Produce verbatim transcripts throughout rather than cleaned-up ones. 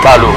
Balo.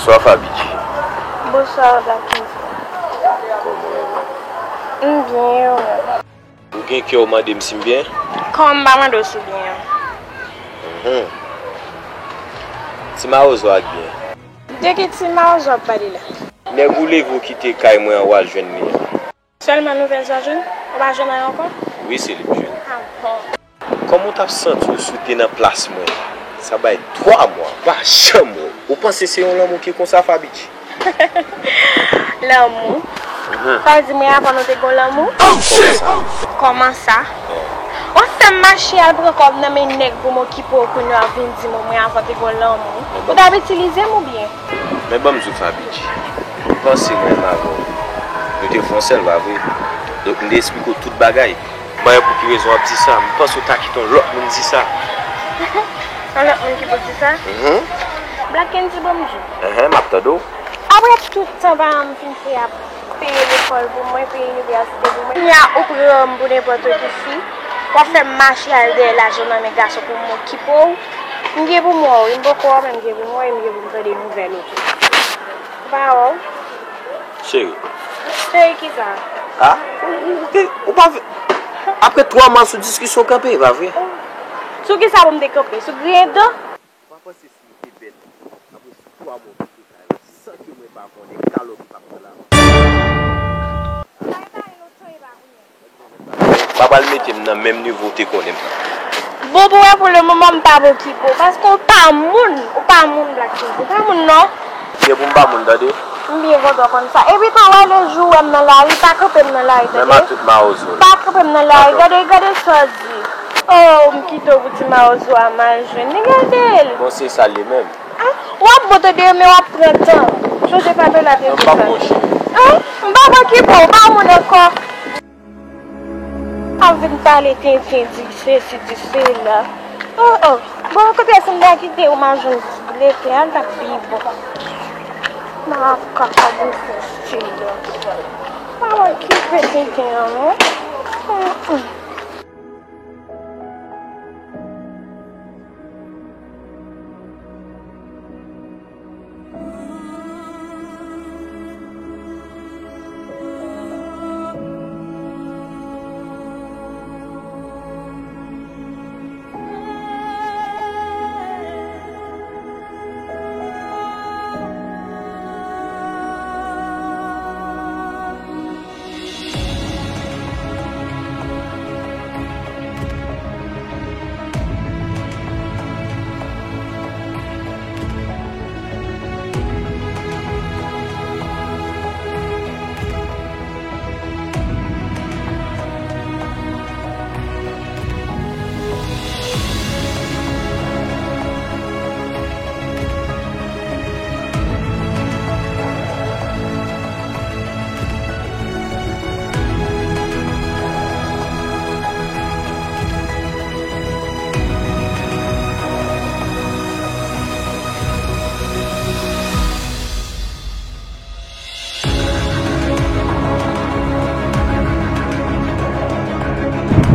Bonswa, Faby G. Bonswa, Black Kenzo. Kòman w ye? M byen, e ou menm? Ou gen kè w mande m si m byen? Kòman m pa mande w si w byen? Mhm. Ti mawozo a k byen. De ki ti mawozo w ap pale la? Nèg ou leve w kite kay mwen an, w al jwenn li an. Sèlman nouvèl sa w jwenn? Ou pa jwenn anyen ankò? Wi, se li m jwenn. Ah bon. Kòman w t ap santi w si w te nan plas mwen? Sa bay twa mwa, m pa janm wè w. Ou panse se yon lanmou ki konsa, Faby G? Lanmou? Mhm. Sa vle di mwen avan nou te gon lanmou? Kòman sa? Kòman sa? Wi. W ap fè m mache al pran kòb nan men nèg pou m okipe w, kounye a w ap vin di m mwen avan te gon lanmou. Ou t ap itilize m oubyen? Men ban m di w, Faby G, ou panse mwen menm avè w, nou te fè yon sèl, pa vre? Donk, m te esplike w tout bagay. M pa wè pou ki rezon w ap di sa. M panse w ta kite yon lòt moun di sa. Yon lòt moun ki pou di sa? Mhm. Black Kenzo, ban m di w. Enhen, m ap tande w. Apre tout tan paran m fin fè ap peye lekòl pou mwen, peye inivèsite pou mwen, kounye a ou pran m pou nenpòt ki fi. W ap fè m mache al dèyè lajan nan men gason pou m okipe w. M gen pou m wè w, wi, m poko wè w, men m gen pou m wè w, e m gen pou m tande nouvèl ou tou. Ou pa wè w? Cheri. Cheri kisa? A? Ou, ou, ou te, ou pa vle, apre twa mwa sou diskisyon kanpe, pa vre? Sou kisa pou m te kanpe? Sou griyen dan? Ou pa panse si m te bèt, apre sou twa mwa w kite kay la, san ke mwen pa konnen, kalòt ou t ap pran la? Pa pral mete m nan menm nivo w te konnen m. Bon, pou wè, pou le moman, m p ap okipe w, paske w pa moun, ou pa moun, Black King, ou pa moun, non. Se pou m pa moun, tande? M byen kontan w konn sa. Epi tou, wè, le jou w wè m nan lari, pa kanpe m nan lari, tande? Menm a tout mawozo. Pa kanpe m nan lari, gade, gade sa w di. Oh, m kite w pou ti mawozo a m al jwenn li, gade l. Bon, se sa l ye menm. Ah, w ap bon tande, men w ap pran tan. Chonje Pamela te di sa. An, m p ap okipe w, pa moun ankò. Ap vin pale tenten, di sesi, di sela. Oh, oh. Bon, kote si m ta kite w, m a jwenn lete a, l t ap pi bon. Makak ap vin fè stil la. Pa okipe tenten an, non. Mm, mm.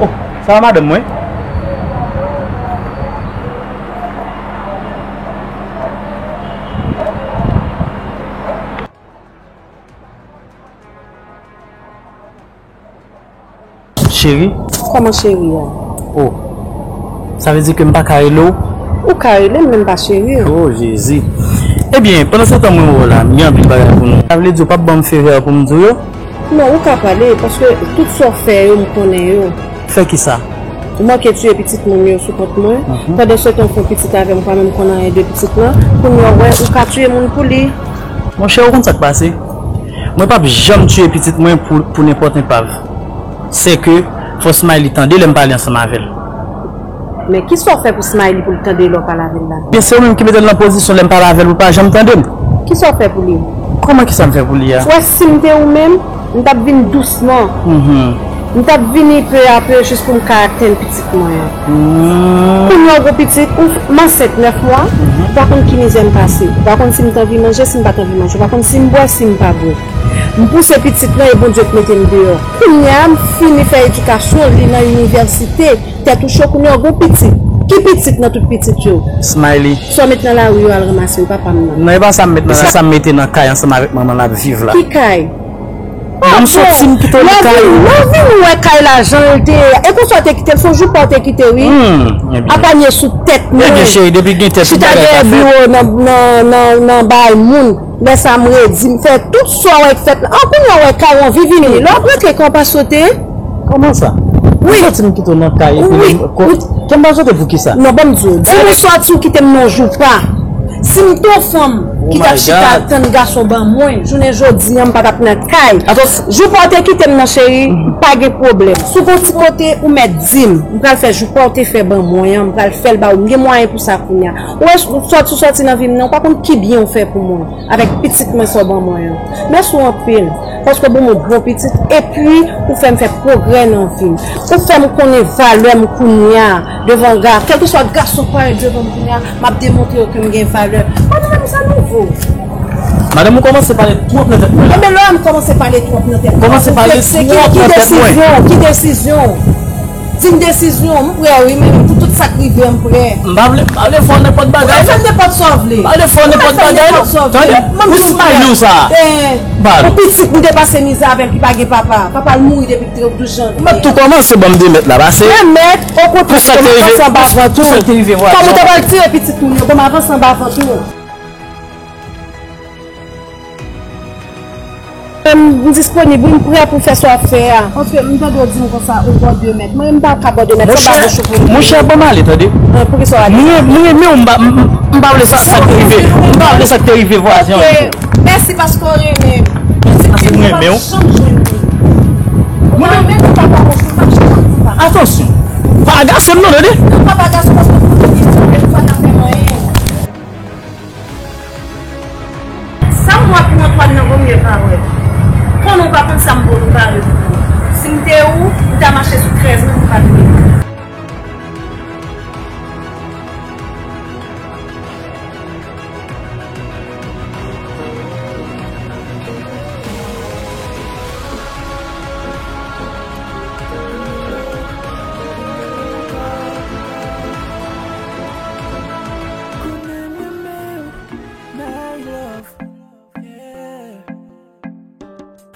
Oh, sa va madanm mwen? Cheri? Kòman cheri a? Oh. Sa vle di ke m pa ka rele w? Ou ka rele m, men m pa cheri w. Oh, Jezi. Ebyen, pandan se tan mwen wè w la, m gen anpil bagay pou nou. Sa vle di w p ap ban m favè pou m di w yo? Non, ou ka pale, paske tout sa w fè yo, m konnen yo. Fè kisa? Ou manke tiye pitit moun yo sou kont mwen. Mhm. Pandan se tan w fè pitit avè m, ou pa menm konn anyen de pitit lan. Kounye a w wè, ou ka tiye moun pou li. Monchè, ou konn sa k pase? Mwen p ap janm tiye pitit mwen pou, pou nenpòt enpav. Sèke fò Smiley tande lè m pale ansanm avè l. Men kisa w fè pou Smiley pou l tande lè w pale avè l la? Ebyen, se ou menm ki mete l nan pozisyon lè m pale avè l pou l pa janm tande m. Kisa w fè pou li? Kòman kisa m fè pou li a? Ou wè, si m te ou menm, m t ap vin dousman. M t ap vini pe a pe jis pou m ka atenn pitit mwen an. Kounye a w gon pitit, ou f- m ansent nèf mwa, ou pa konn ki mizè m pase, ou pa konn si m t anvi manje, si m pa t anvi manje, ou pa konn si m bwè, si m pa bwè. M pouse pitit lan e Bondye k mete m deyò. Kounye a, m fini fè edikasyon, li nan inivèsite, tèt ou cho, kounye a w gon pitit. Ki pitit nan tout pitit yo? Smiley. Sa w met nan lari yo al ranmase yo, papa m nan. Non, e pa sa m met nan, se sa m mete nan kay ansanm avèk manman l ap viv la. Ki kay? Bon, m soti, m kite l nan kay. Lè w vin wè kay la jan l te ye. E konsa w te kite l, se yon joupa w te kite, wi. Hmm, ebyen. Apanye sou tèt mwen. Ebyen, cheri, depi gen tèt, tout bagay ka fèt. Chita dèyè biwo nan, nan, nan, nan bay moun. Lè sa m redi, m fè tout sa w wè k fèt la. An, kounye a w wè kay w anvi vini. Lè w ap rantre, kò w pa sote. Kòman sa? Wi. M soti, m kite w nan kay, epi wi. Kò, kè m pa sote pou kisa? Non, ban m di w. Depi w soti, w kite m nan joupa. Si m te yon fanm ki t ap chita ap tann gason ban mwen, jounen jodi a, m pa t ap nan kay. Joupa w te kite m nan, cheri, pa gen pwoblèm. Si w gon ti kote, ou mèt di m. M pral fè joupa w te fè ban mwen an, m pral fè l ba ou. M gen mwayen pou sa kounye a. Ou wè, sòti, sòti nan vi m nan, ou pa konn ki byen ou fè pou mwen. Avèk pitit mwen sa w ban mwen an. Mèsi w anpil, paske w ban m yon bon pitit, epi ou fè m fè pwogrè nan vi m. Ou fè m konnen valè m kounye a devan ga-, kèlkeswa gason k parèt devan m kounye a, m ap demontre yo ke m gen valè. Madanm, sa nouvo. Madanm, ou kòmanse pale twòp nan tèt mwen la. Enben, lè m kòmanse pale twòp nan tèt mwen, kòmanse pale twòp nan tèt mwen. Ki desizyon? Ki desizyon? Di m desizyon, m prè wi, men pou tout sa k rive a, m prè. M pa vle, m pa vle fè w nenpòt bagay. Ou pa fè m nenpòt sa w vle. M pa vle fè w nenpòt bagay, non. Tande, pou Smiley ou sa. Yon pitit m te pase mizè avè l ki pa gen papa. Papa l mouri depi douz janvye. M ap tou kòmanse ban m de mèt la, pase. De mèt, okontrè, m avanse anba vant ou. Kòm ou te pral tire pitit moun yo, ban m avanse anba vant ou. M disponib, wi, m prè pou fè sa w ap fè a. Paske m tande w di m konsa, ou bò de mèt. Mwen, m pa ka bò de mèt, se pa bouch ou pou m. Monchè, monchè, ban m ale, tande. Poukisa w ale? Mwen, mwen, mwen, m pa, m, m pa vle sa, sa k te rive. M pa vle sa k te rive vwazen an. Ok, mèsi paske w renmen m. Mèsi paske m renmen w. Mwen menm, m pa ka bouch ou, m pa janm di sa. Atansyon. Pa agase m non, tande. Non, pa, pa agase w paske m konnen w pa ka fè m anyen. Sa m wè pou Antoine nan vo m ye pa wè. Konnen w pa konn sa m vo nou pare pou ou. Si m te ou, m ta mache sou trèz mil pou pa touye. Konnen m renmen w, my love, yeah.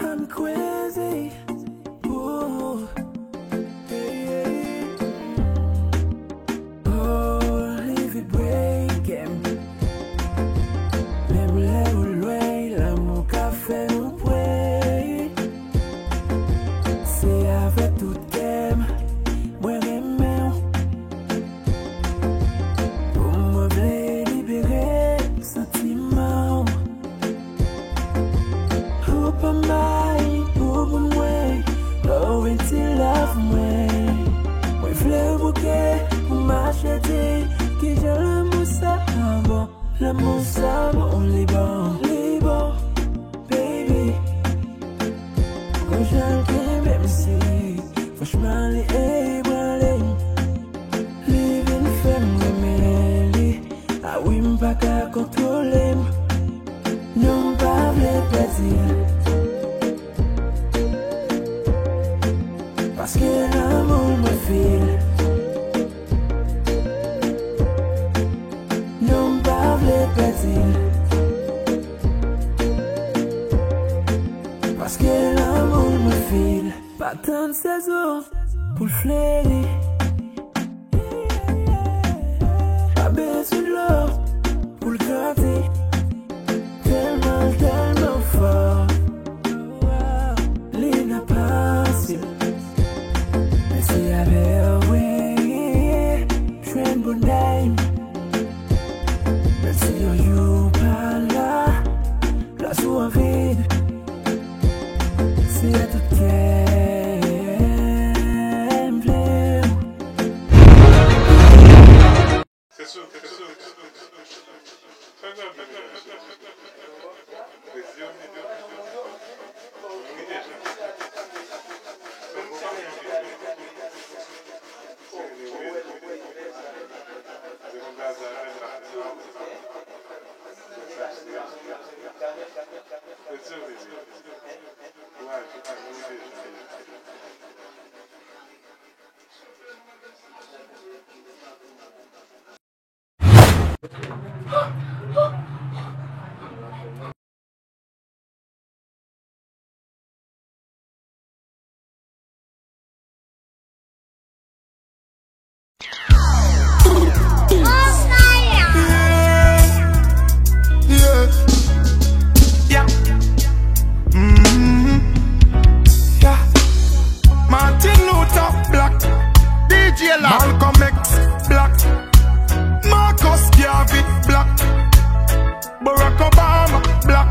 I'm crazy, ooh, yeah, yeah. Oh, leave it break em. Menm lè ou lwen, lanmou ka fè nou pray. Se avèk tout kè m, mwen renmen w. Pou mwen vle libere santiman w. Ou pa may, ou pou mwen, oh, enti love mwen. Mwen vle w bouke pou m achte di kijan lanmou sa bon. Lanmou sa bon, li bon, li bon, baby. Gon jan l kenbe m si, franchman li ebranle m. Li vin fè m renmen li. Ah wi, m pa ka kontwole m. Non, m pa vle pèdi l. Paske lanmou l mwen feel. Non, m pa vle pèdi l. Paske lanmou l mwen feel. Pa tann sezon pou l fleri. Pa bezwen dlo pou l grandi. Tèlman, tèlman fò. Li nan pase. Men se avè w, wi, jwenn bonè m. Men si yon jou pa la, plas ou an vid. Se a tout kè m vle w. Yeah. Yeah. Mm-hmm. Yeah. Martin Luther Black, D J La, Malcolm X Black, Marcus Garvey Black, Barack Obama Black,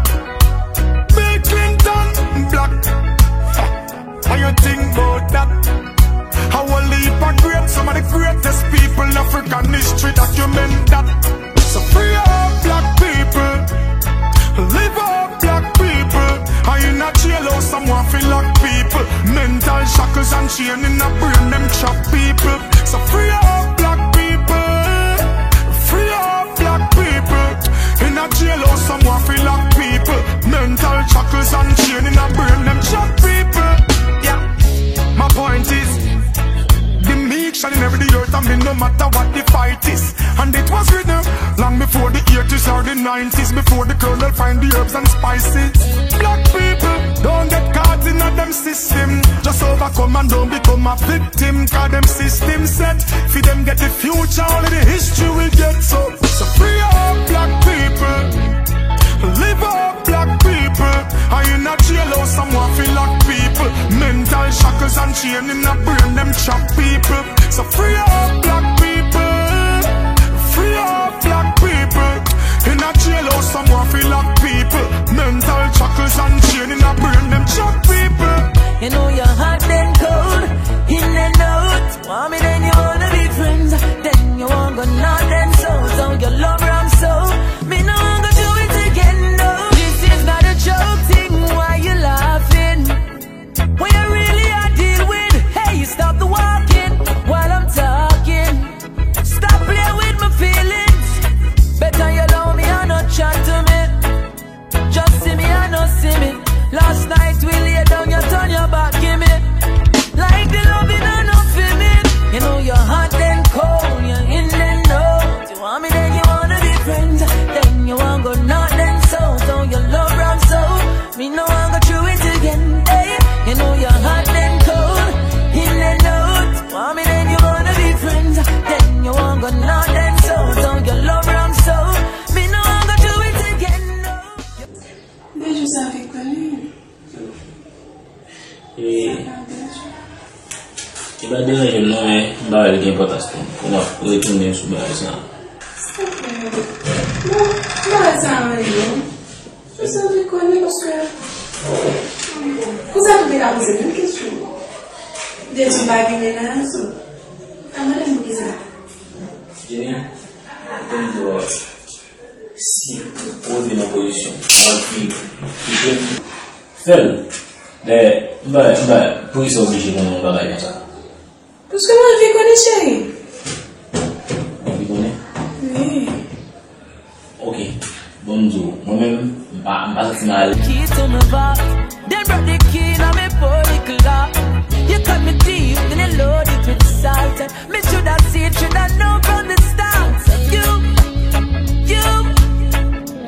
Bill Clinton Black. Ha! What you think about that? A whole heap of great, some of the greatest people African history document that. So free up black people, live up black people. A inna jailhouse some want fi lock people. Mental shackles and chain inna brain dem trap people. So free up black people, free up black people. Inna jailhouse some want fi lock people. Mental shackles and chain inna brain dem trap people. Yeah. My point is, the meek shall inherit the earth, and me no matter what the fight is. And it was written long before the eighties or the nineties, before the colonel find the herbs and spices. Black people, don't get caught inna dem system. Just overcome and don't become a victim, 'cause dem system set fi dem get the future, only the history will get. So, so free up black people, live up black people. A inna jailhouse some want fi lock people. Mental shackles and chain inna brain dem trap people. So free up black people, free up black people. Inna jailhouse some want fi lock people. Mental shackles and chain inna brain dem trap people. You know you're hot and cold, in and out. Want me, then you wanna be friends. Then you won't go north and south. Oh, your love ram so. Me no go do it again, no. This is not a joke thing, why you laughing? When you really a deal with, hey, you stop the walking while I'm talking. Stop play with my feelings. Better you allow me and not chat to me. Just see me and not see me. Last night we lay down, you turn your back, give me. Like the loving and not feel me. You know you're hot and cold, you're in and out. You want me, then you wanna be friends. Then you want go north and south. Oh, your love ram so. Me no want go through it again. Hey, you know you're hot and cold, in and out. Want me, then you wanna be friends. Then you want go north and south. Oh, your love ram so. Me no want go through it again, no. Bèjou sa vin konnen. E, li pa deranje m non, men m pa wè l gen enpòtans pou m, pou m ap retounen sou bagay sa. Sa fè? Bon, m pa wè sa anyen non. Jis anvi konnen paske, konsa tou te ka poze menm kesyon. Depi m pa vini la, so, pa mande m poukisa. Jenny, ban m di w, si ou te nan pozisyon, w ap viv, kite m fè l. Dayè, m pa, m pa, poukisa w oblije konnen yon bagay konsa? Paske m anvi konnen, cheri. Ou anvi konnen? Wi. Ok. Bon, m di w, mwen menm, m pa, m pa santi m alèz. Key to my vault. Dem broke the key inna mi poor likkle lock. You cut me deep, then you load it with salt. Me shoulda see it, shoulda know from the start. You, you,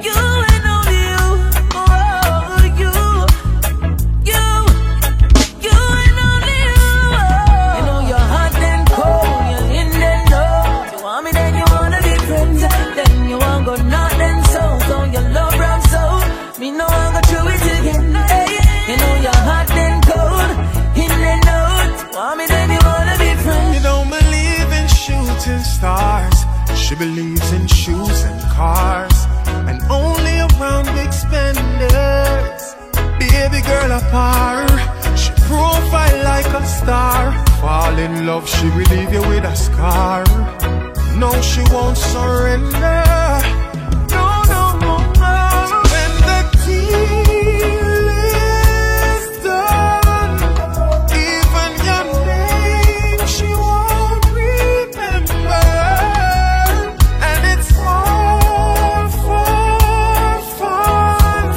you and only you. Oh, you, you, you and only you. You know you're hot and cold, you're in and out. You want me, then you wanna be friends. Then you want go north and south. Oh, your love ram so. Me no want go through it again. Hey, you know you're hot and cold, in and out. Want me, then you wanna be friends. You don't believe in shooting stars. She believes in shoes and cars, and only around big spenders. Baby girl a par, she profile like a star. Fall in love, she will leave you with a scar. No She won't surrender. No, no, no, no. When the deal is done, even your name she won't remember. And it's all for fun.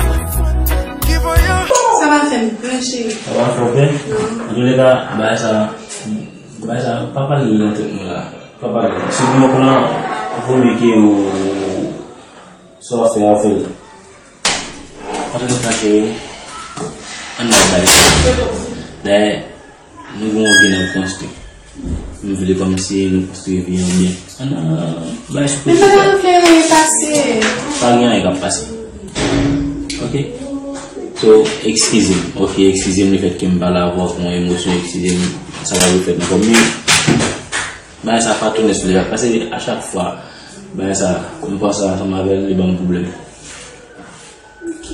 Give her your Sa va fè m byen, cheri. Sa va fè w byen? Non. An tou le ka, bagay sa, bagay sa, pa pale nan tèt mwen la. Pa pale. Si nou konn an, vomye ke ou, sa w ap fè a, w fè l. An tou le ka, cheri, ann bay bagay. Dayè, nou gen yon vi n ap konstwi. M vle kòmsi nou konstwi vi an byen. Ann, ann, bay sou kote. Men bagay yo fè anyen pase. Pa gen anyen k ap pase. Ok? So, eskize m. Ok, eskize m lefètke m pale avè w ak yon emosyon, eskize m. Sa pa dwe fèt ankò. Men, bagay sa pa tounen sou li. Paske a chak fwa, bagay sa, m panse ansanm avè l, li ban m pwoblèm. Ok.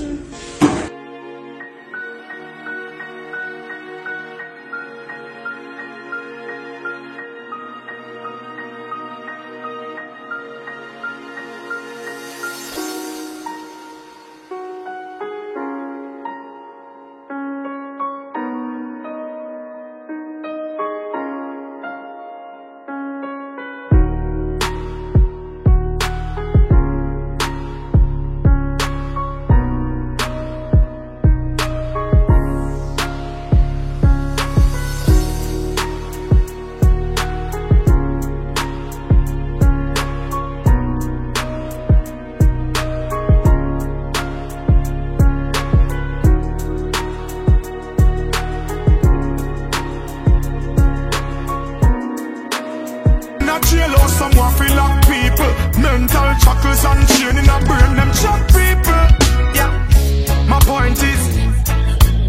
Inna jailhouse, some want fi lock people. Mental shackles and chain inna brain, dem trap people. Yeah. My point is,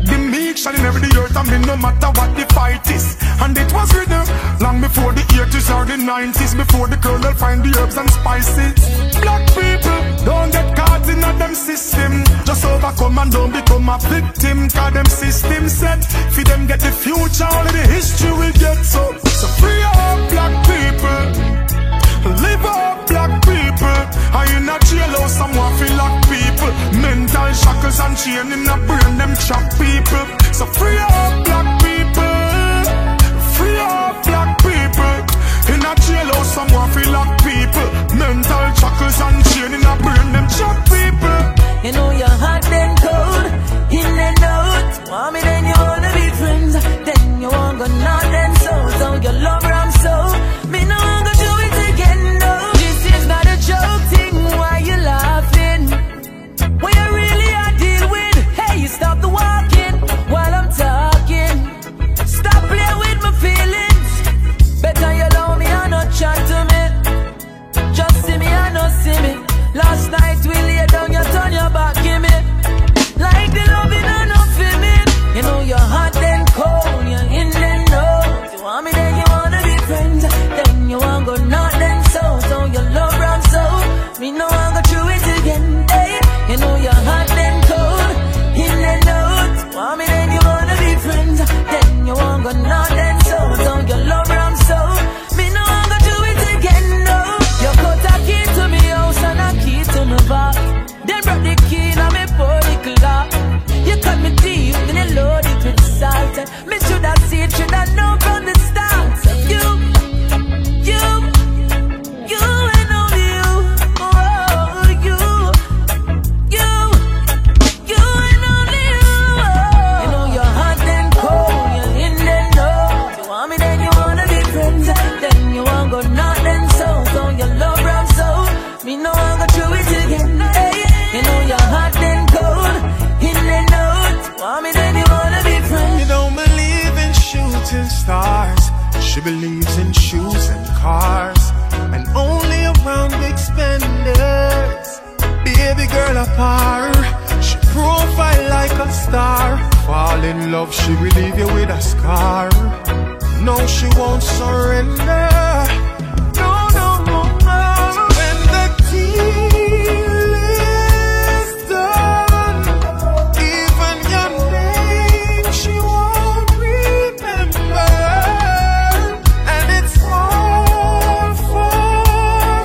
the meek shall inherit the earth, and me no matter what the fight is. And it was written long before the eighties or the nineties, before the colonel find the herbs and spices. Black people don't get caught inna dem system. Just overcome and don't become a victim, 'cause dem system set fi dem get the future, only the history will get. So, so free up black people, live up black people. And inna jailhouse, some want fi lock people. Mental shackles and chain inna brain, dem trap people. So free up black people, free up black people. Inna jailhouse, some want fi lock people. Mental shackles and chain inna brain, dem trap people. You know you're hot then cold, in then out. Want me then you wanna be friends, then you want go north then south. So your love ram so, me no want go do it again, no. This is not a joke thing, why you laughing? What you really a deal with? Hey, you stop the walking while I'm talking. Stop play with my feelings. Better you love me and not chat to me. Just see me and not see me. Last night we lay down, you turn your back, give me. Like the loving and not feel me. You know you're hot then cold, you're in then out. You want me then you wanna be friends. Then you want go north then south. So your love ram so. Me no want go through it again, eh. You know you're hot then cold, in then out. Want me then you wanna be friends. Then you want go north then south. So your love ram so. Me no want go through it again, no. You cut a key to me house and a key to me back. Then broke the key inna me poor likkle lock. You cut me deep, then you load it with salt. Me shoulda see it, shoulda know from the start. So you, you, you and only you. Oh, you, you, you and only you. Oh. You know you're hot then cold, you're in then out. You want me then you wanna be friends. Then you want go north then south. So your love ram so. Me no want go through it again, eh. You know you're hot then cold, in then out. Want me then you wanna be friends. You don't believe in shooting stars. She believes in shoes and cars, and only around big spenders. Baby girl a par, she profile like a star. Fall in love, she will leave you with a scar. No, she won't surrender. No, no, no, no. When the deal is done, even your name she won't remember. And it's all for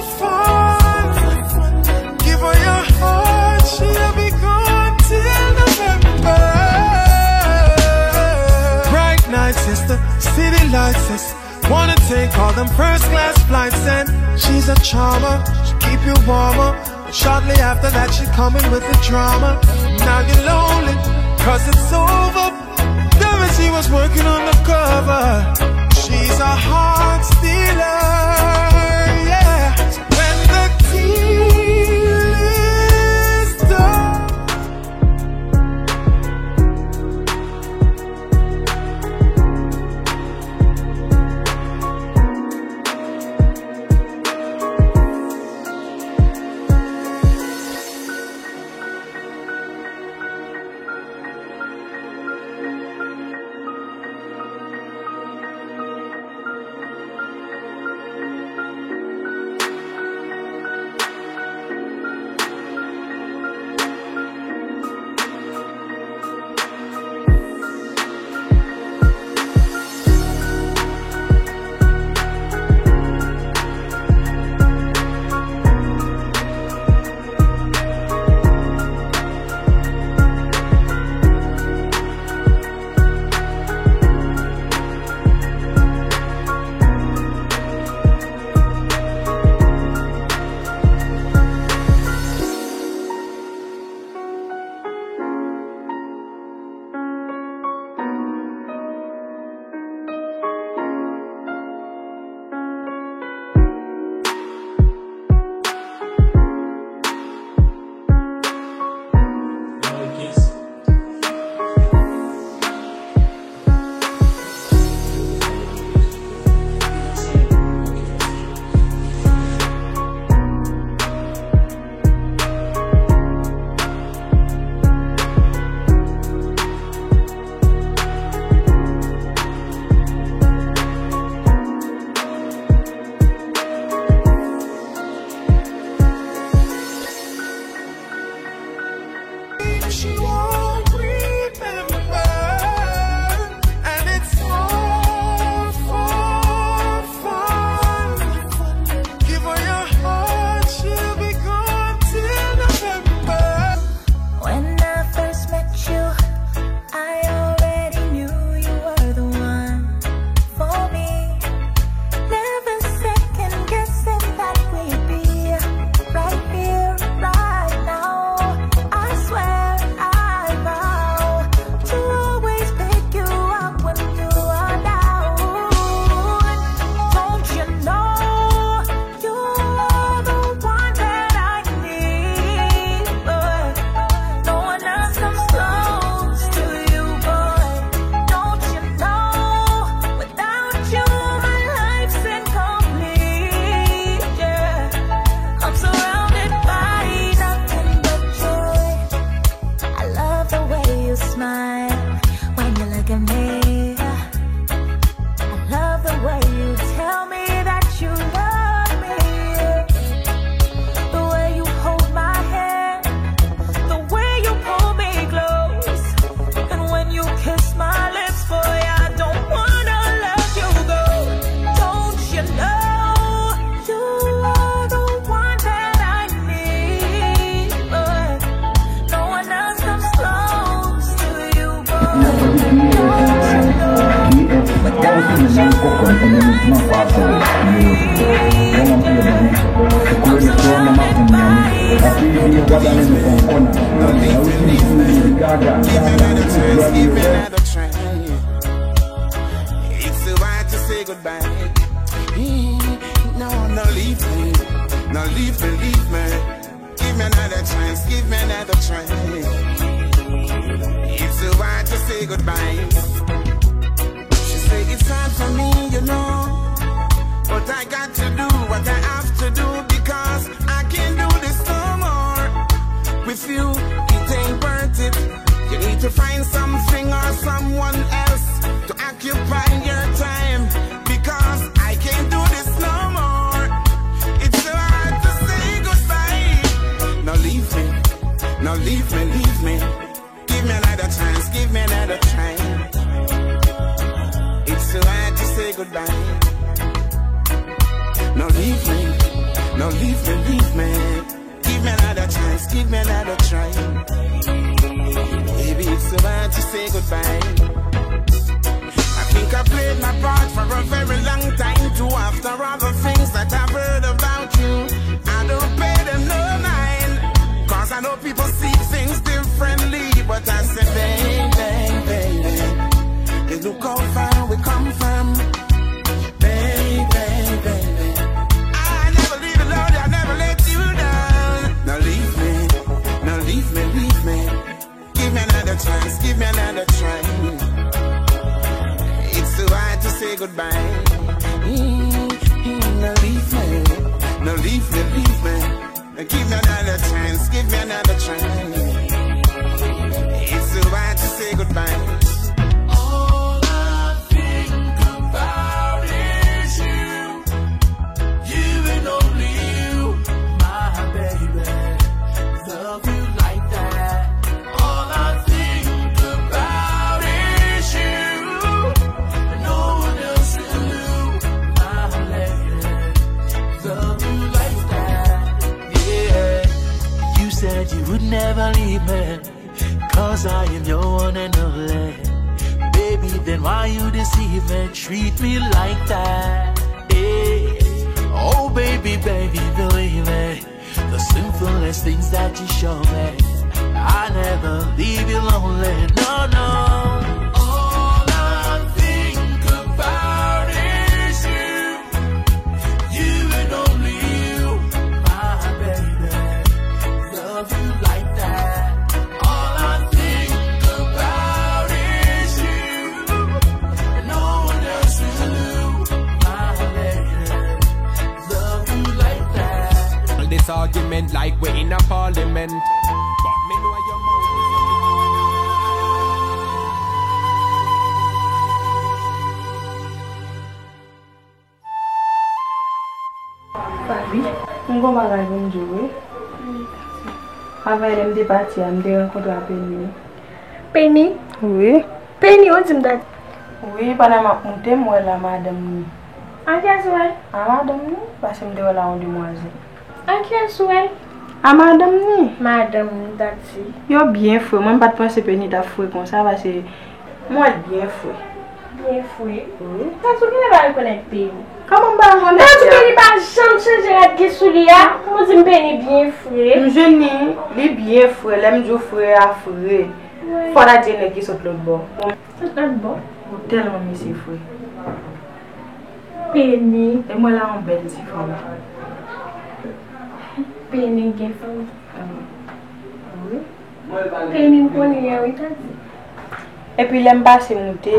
She's a charmer, she keep you warmer. But shortly after that, she coming with the drama. Now you're lonely, 'cause it's over. There is she was working undercover. She's a heart stealer, yeah. When the deal is done. She won't remember, and it's all for fun. Give her your heart, she'll be gone till November. When I first met you, I already knew you were the one for me. Never second guessing that we'd be right here, right now. I swear, I vow to always pick you up when you are down. Don't you know? You are the one that I need, but no one else comes close to you, boy. Don't you know? Without you, my life's incomplete, yeah. I'm surrounded by nothing but joy. I love the way you smile when you look at me. I love the way you tell me that you love me. The way you hold my hand, the way you pull me close. And when you kiss my lips, boy, I don't wanna let you go. Don't you know you are the one that I need, but no one else comes close to you, boy. Don't you know? Without you, my life's incomplete. I'm surrounded by nothing but joy. Give me another chance, give me another chance. It's too hard to say goodbye. No, no, leave me. No, leave me, leave me. Give me another chance, give me another chance. It's too hard to say goodbye. She say it's hard for me, you know, but I got to do what I have to do because I can't do this no more. With you, it ain't worth it. You need to find something or someone else to occupy your time because I can't do this no more. It's so hard to say goodbye. No, leave me, no, leave me, leave me. Give me another chance, give me another chance. It's so hard to say goodbye. No, leave me, no, leave me, leave me. Give me another chance, give me another try. Baby, it's so hard to say goodbye. I think I played my part for a very long time too. After all the things that I've heard about you, I don't pay them no mind. 'Cause I know people see things differently, but I say, baby, baby, you look how far we come from. Baby, baby, I never leave you, Lord, I never let you down. Now leave me, now leave me, leave me. Give me another chance, give me another try. It's too hard to say goodbye. Mm, mm, no leave me, no leave me, leave me. Give me another chance, give me another try. It's too hard to say goodbye. All I think about is you. You and only you, my baby. Love you like that. All I think about is you. No one else will do, my lady. Love you like that. Yeah. You said you would never leave me. 'Cause I am your one and only. Baby, then why you deceive me? Treat me like that. Yeah. Oh, baby, baby, believe me. The simplest things that you show me. I never leave you lonely, no, no. All I think about is you. You and only you, my baby. Love you like that. All I think about is you. No one else will do, my lady. Love you like that. All this argument like we in a parliament. But me know your mouth is Faby, m gon bagay pou m di w, wi. Avan yè lè m te pati a, m te rankontre a Penny, wi. Penny? Wi. Penny, ou di m dat. Wi, pandan m ap moute, m wè la madanm ni. A kiyès ou wè? A madanm ni, paske m te wè la yon demwazèl. A kiyès ou wè l? A madanm ni. Madanm ni, Tati. Yo byen fre. Mwen, m pa t panse Penny t ap fre konsa, paske m wè l byen fre. Byen fre? Wi. Tati, ou genlè pa rekonèt Penny. Kòman m pa rekonèt li a? Tati, Penny pa janm chanje rad ki sou li a. Ou di m Penny byen fre. M jwenn li, li byen fre. Lè m di w fre a fre. Wi. Fò w ta di e nèg ki sot lòt bò. Sot lòt bò? Ou tèlman mesye fre. Penny. E mwen la yon bèl ti fanm. Penny gen fanm. Wi. Penny m konnen an wi, Tati. Epi lè m pase moute,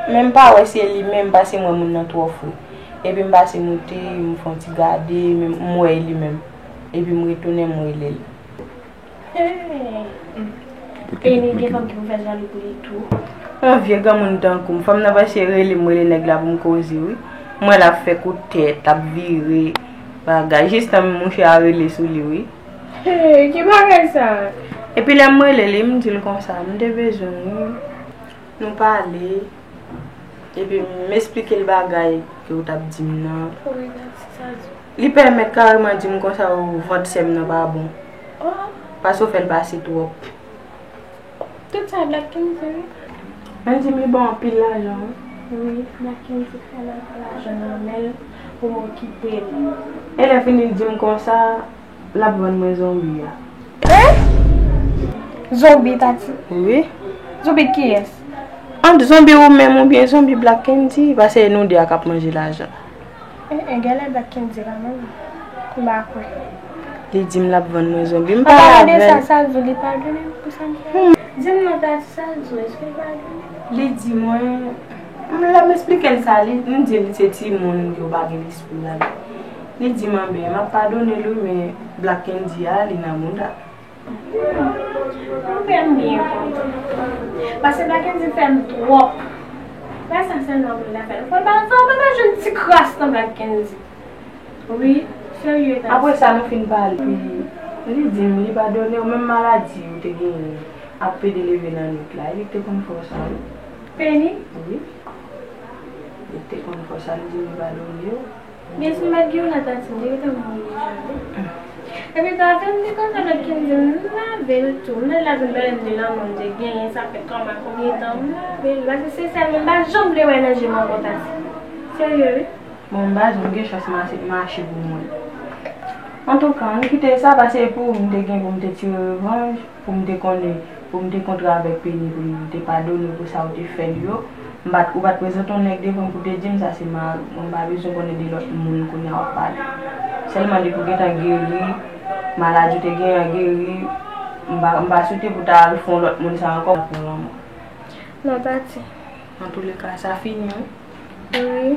men m pa wè si e li menm, paske m wè moun nan twò fre. Epi m pase moute, m fè yon ti gade, men m wè e li menm. Epi m retounen, m rele l. Hey! Penny gen fanm ki pou fè jalou pou li tou. Yon vye granmoun tankou m. Fanm nan panse rele m, rele nèg la pou m koze, wi. M wè l ap fè kout tèt, l ap vire, bagay. Jistan mouche a rele sou li, wi. Hey, ki bagay sa? Epi lè m rele li, m di l konsa, m te bezwen w, wi. Nou pale, epi m esplike l bagay ke w t ap di m nan. Wi, Tati, sa di. Li pèmèt kareman di m konsa, o, vant sè m nan pa bon. Oh. Paske w fè l pase twòp. Tout sa Black Kendy, wi. Mwen di m li ba w anpil lajan, wi. Wi, Black Kendy fè l anpil lajan nan men l pou m okipe l. E lè fini l di m konsa, l ap vann mwen zonbi a. Hein? Zonbi, Tati? Wi. Zonbi kiyès? Ant zonbi ou menm oubyen zonbi Black Kendy, paske nou de a k ap manje lajan. Eh, eh, genlè Black Kendy la menm. M pa kwè. Li di m l ap vann mwen zonbi. M pale avè l. Sa, sa l di w, li padone m pou sa m fè? Hmm. Di m non, Tati, sa l di w, èske l padone? Li di mwen, m, lè m esplike l sa, li, m di l se timoun yo pa gen lespri ladan. Li di m, anben, m ap padone l wi, men Black Kendy a, li nan mouda. Ou fè m byen kontan. Paske Black Kendy fè m twòp. Bagay sa sèlman pou l ta fè l. Fò l pa, fò l pa ta jwenn ti kras nan Black Kendy. Wi, serye, Tati. Apre sa, nou fin pale. Epi, li di m li padone w, menm maladi ou te genyen ap pede leve nan nwit la, li te konn fè w sa, wi. Penny? Wi. Li te konn fè w sa, li di m li padone w. Byen si m pa t gen w la, Tati, m te gentan mouri deja, wi. Epi Tati, m te kontan lòt ki m di m lave l tou. M te lave l, m te lave l, m te genyen, sa fè kòman konbyen tan m lave l. Paske se sèl moun m pa janm vle wè nan je m ankò, Tati. Serye, wi. Bon, m pa janm gen chans mache, mache pou mwen. Antouka, ann kite sa, paske pou m te gen pou m te tire revanj, pou m te konnen, pou m te kontre avèk Penny, pou m te padone pou sa ou te fè l yo. M pa t, ou pa t prezante yon nèg devan m pou te di m sa se mari w. Mwen m pa bezwen konnen de lòt moun kounye a w ap pale. Sèlman depi w gentan geri, maladi w te genyen an geri, m pa, m pa swete pou w ta al fè yon lòt moun sa ankò pou lanmò. Non, Tati. Antouleka, sa fini, wi. Wi.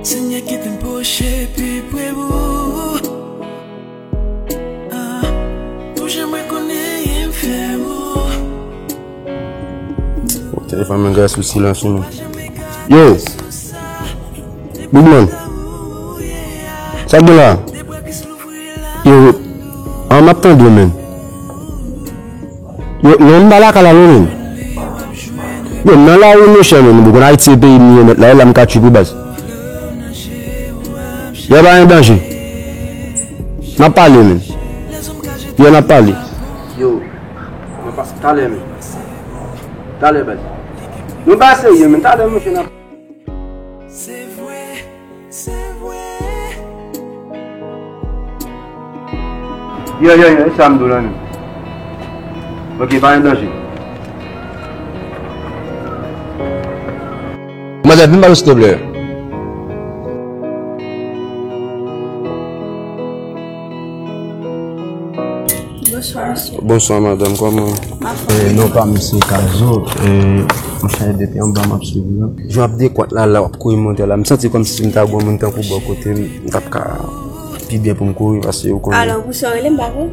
Senyè, kite m pwoche pi pre ou. Ah, pou jan mwen konnen m fè ou. Telefòn mwen gen sou silans, wi, men. Yo! Big Man! Sa k gen la? Yo! An, m ap tande w, men. Yo, non, m pa lakay la non, men. Yo, m nan lari, monchè, men. Ou konn Ayiti se peyi m ye nèt la, e la m ka tchwipe baz. Yo, pa gen danje. N ap pale, men. Yo, n ap pale. Yo, mwen pase talè, men. Talè, baz. Nou pa serye, men. Talè, monchè, n ap Se vre, se vre. Yo, yo, yo, e sa m di w la menm. Ok, pa gen danje. Manzè, vin ba nou, silvouplè. Bonswa, mesye. Bonswa, madanm, kòman? Eh, non pa m se Kazo, eh, monchè, depi anba m ap swiv ou. Jan ap dekwat la, la w ap kouri monte la, m santi kòmsi si m ta gon moun tankou bò kote m, m t ap ka pi byen pou m kouri, paske ou konnen. Alò, pou sa w rele m, pa vre?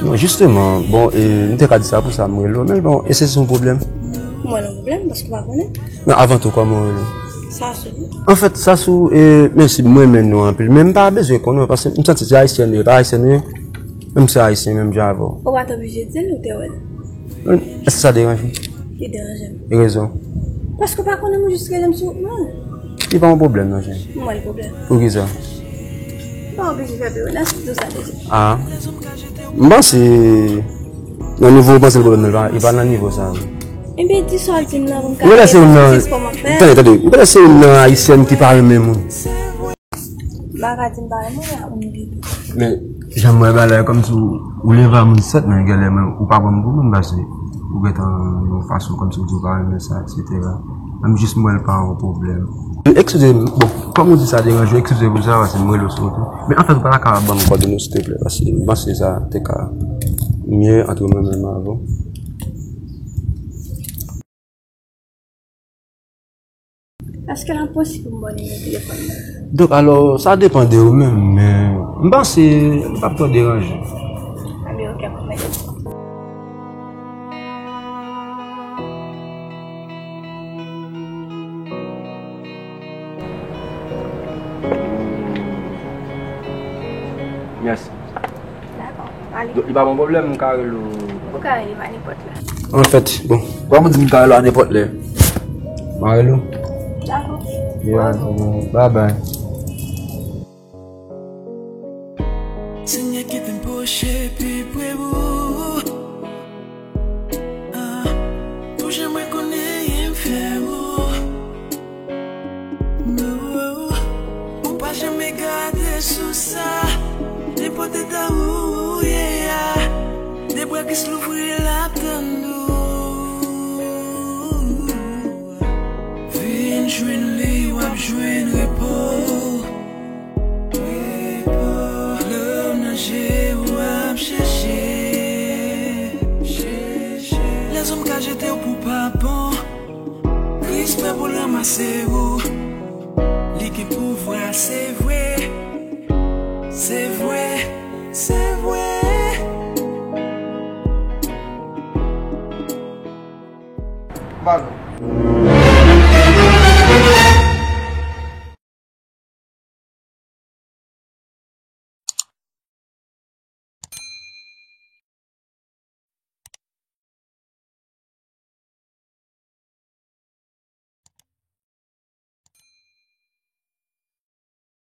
Non, jisteman, bon, eh, m te ka di sa pou sa m rele w, men bon, e se yon pwoblèm? Mwen nan pwoblèm, paske w pa konnen. Men avan tou, kòman w rele? Sasou. Anfèt, Sasou, eh, mèsi, m renmen non anpil, men m pa bezwen konnen, paske m santi se ayisyèn li ye, pa ayisyèn li ye. Menm si ayisyen, menm jan avè w. Ou pa t oblije di l, ou te wè l. Èske sa deranje w? Li deranje m. E rezon? Paske w pa konnen m, ou jis rele m sou wout mwen. Li pa yon pwoblèm, non, cheri. Mwen, pwoblèm. Poukisa? Ou pa oblije fè pye w nan sou sa deja. Ah. M panse, nan nivo ou panse l pwoblèm nan, li pa, li pa nan nivo sa, non. Ebyen, di sa w di m nan, pou m ka... Ou genlè se youn nan, tande, tande, ou genlè se youn nan ayisyèn ki pa renmen moun. M pa ka di m pa renmen l, ou m gen tou. Men, jan m wè bagay la, kòmsi w, ou leve a moun sèt, men genlè, men ou pa pran m pou moun, paske ou gentan yon fason kòmsi w di w pa renmen sa, etsetera. Menm jis m wè l pa yon pwoblèm. Eskize m, bon, kòm ou di sa deranje w, eskize pou sa, paske m rele w sou wout tou. Men anfèt, ou pa ta ka ban m kòdone w, silteplè, paske m panse sa te ka mye ant mwen menm avè w. Èske l ap posib pou m ba w nimewo telefòn mwen? Donk, alò, sa depann de ou menm, men m panse li p ap twò deranje. Ebyen, ok, mwen mete. Mèsi. Dakò, ale. Donk, li pa bon pwoblèm, m ka rele w. Ou ka rele m a nenpòt lè. Anfèt, bon, kòm ou di m ka rele w a nenpòt lè, m a rele w. Dakò. Yeah, bye bye. Senyè, kite m pwoche pi pre ou. Ah, pou jan mwen konnen m fè ou. Ou pa janm gade sou sa. Nenpòt eta ou ye a, de bra Kris louvri l ap tann ou. Vin jwenn li, w ap jwenn repo. Repo. Lè w nan je, w ap chèche. Lèzòm ka jete w pou pa bon. Kris prè pou l ranmase ou. Li gen pouvwa, se vre. Se vre, se vre. pa non.